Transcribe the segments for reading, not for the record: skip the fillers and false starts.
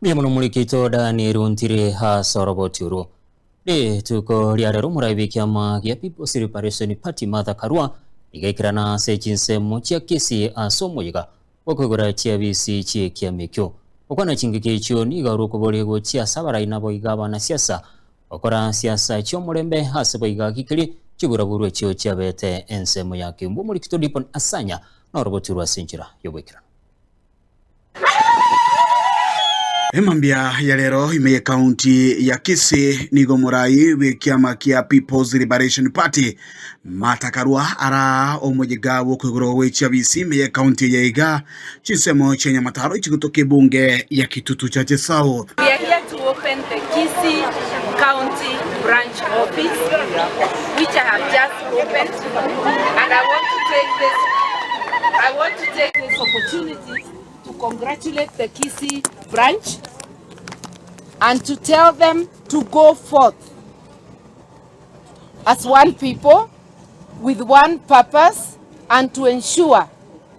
Mbuya mono omorikito Daniel Ontire ase oroboti orwo. Rituko ria rero omorai bw'ekiama gia People's Liberation Party Martha Karua nigo aikerana ase chinsemo chia Kisii ase omoyega bw'okoigora chiabisi chi'ekiama ekio. Gokwana chingaki echio nigo arwe okoboria gochia ase abarai naboigo abanasiasa gokora siasa chi'omorembe ase boigo agikerie chiguraburwa echio chiabete ensemo ya Kiambu. Omorikito Dipon Asanya noroboti orwo ase enchera y'oboikeranu. Emambia ya rero ime y'ekaunti ya Kisii nigo omorai bw'ekiama kia People's Liberation Party Martha Karua araa omoyega bw'okoigorwa gwe chiabisi ime y'ekaunti eye iga chinsemo chia Nyamataro chigotoka ebunge ya Kitutu Chache South. We are here to open the Kisii County Branch Office which I have just opened and I want to take this I want to take this opportunity to congratulate the Kisii branch and to tell them to go forth as one people with one purpose and to ensure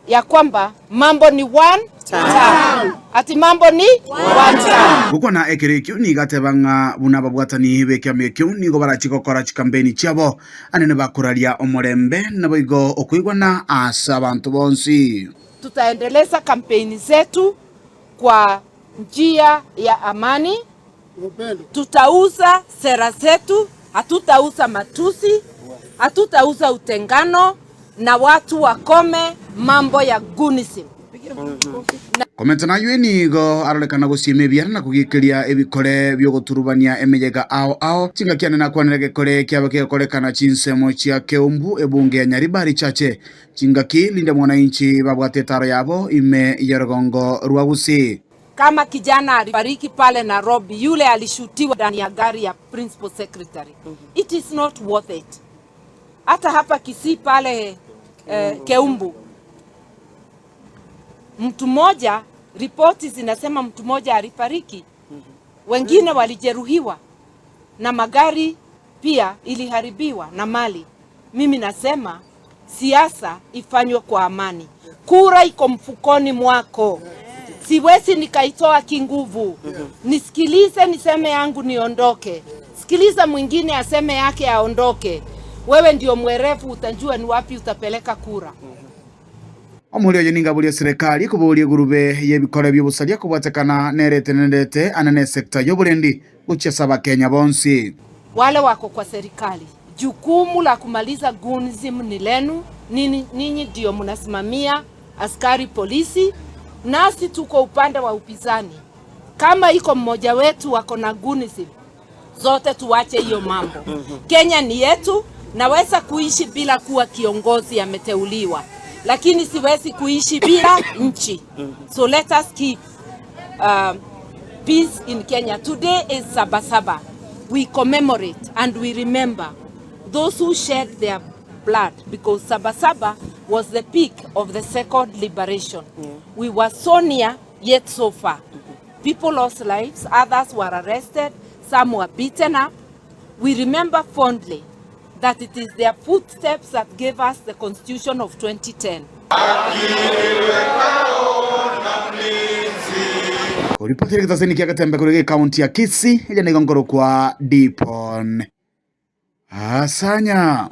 ya kwamba mambo ni one term. Ati mambo ni one term. Gokwana ekero ekio nigo ateba ng'a buna ababwatani b'ekiama ekio nigo barachie gokora chikampeni chiabo anene bakoraria omorembe naboigo okoigwana ase abanto bonsi. Tutaendeleza kampeni zetu kwa njia ya amani, tutauza sera zetu, hatutauza matusi, hatutauza utengano na watu wakome mambo ya gunism. Komenta naywe nigo arorekana gosiema ebiara na kogikeria ebikore bi'ogoturubania emeyega ao ao. Chingaki ane nakwanire egekore kiaba kegokorekana chinsemo chia Keumbu, ebunge ya Nyaribari Chache. Chingaki rinde mwananchi babwate etaro yabo ime y'orogongo rwa Gusii. Kama kijana alifariki pale Nairobi, yule alishutiwa ndani ya gari ya principal secretary. It is not worth it. Hata hapa Kisii pale eh, Keumbu mtu mmoja, ripoti zinasema mtu mmoja alifariki, wengine walijeruhiwa na magari pia iliharibiwa na mali. Mimi nasema siasa ifanywe kwa amani. Kura iko mfukoni mwako, siwezi nikaitoa kinguvu. Nisikilize niseme yangu niondoke, sikiliza mwingine aseme yake aondoke. Wewe ndio mwerevu, utajua ni wapi utapeleka kura. Omoria oyo ninga boria eserekari koboria egurube y'ebikore bi'obosaria kobwatekana nere etenenerete ane nesector y'oborendi gochia ase abakenya bonsi. Wale wako kwa serikali, jukumu la kumaliza gunism ni lenu. Ninyi ninyi ndio mnasimamia askari polisi, nasi tuko upande wa upinzani. Kama iko mmoja wetu wako na gunism, zote tuache hiyo mambo. Kenya ni yetu. Naweza kuishi bila kuwa kiongozi ameteuliwa, lakini siwezi kuishi bila nchi. So let us keep peace in Kenya. Today is Sabasaba. We commemorate and we remember those who shed their blood because Sabasaba was the peak of the second liberation. We were so near yet so far. People lost lives, others were arrested, some were beaten up. We remember fondly that it is their footsteps that gave us the Constitution of 2010. Koripotire getaseni kia Gatembe korwa ekaunti ya Kisii, eria nigo nkorokwa Dipon Asanya.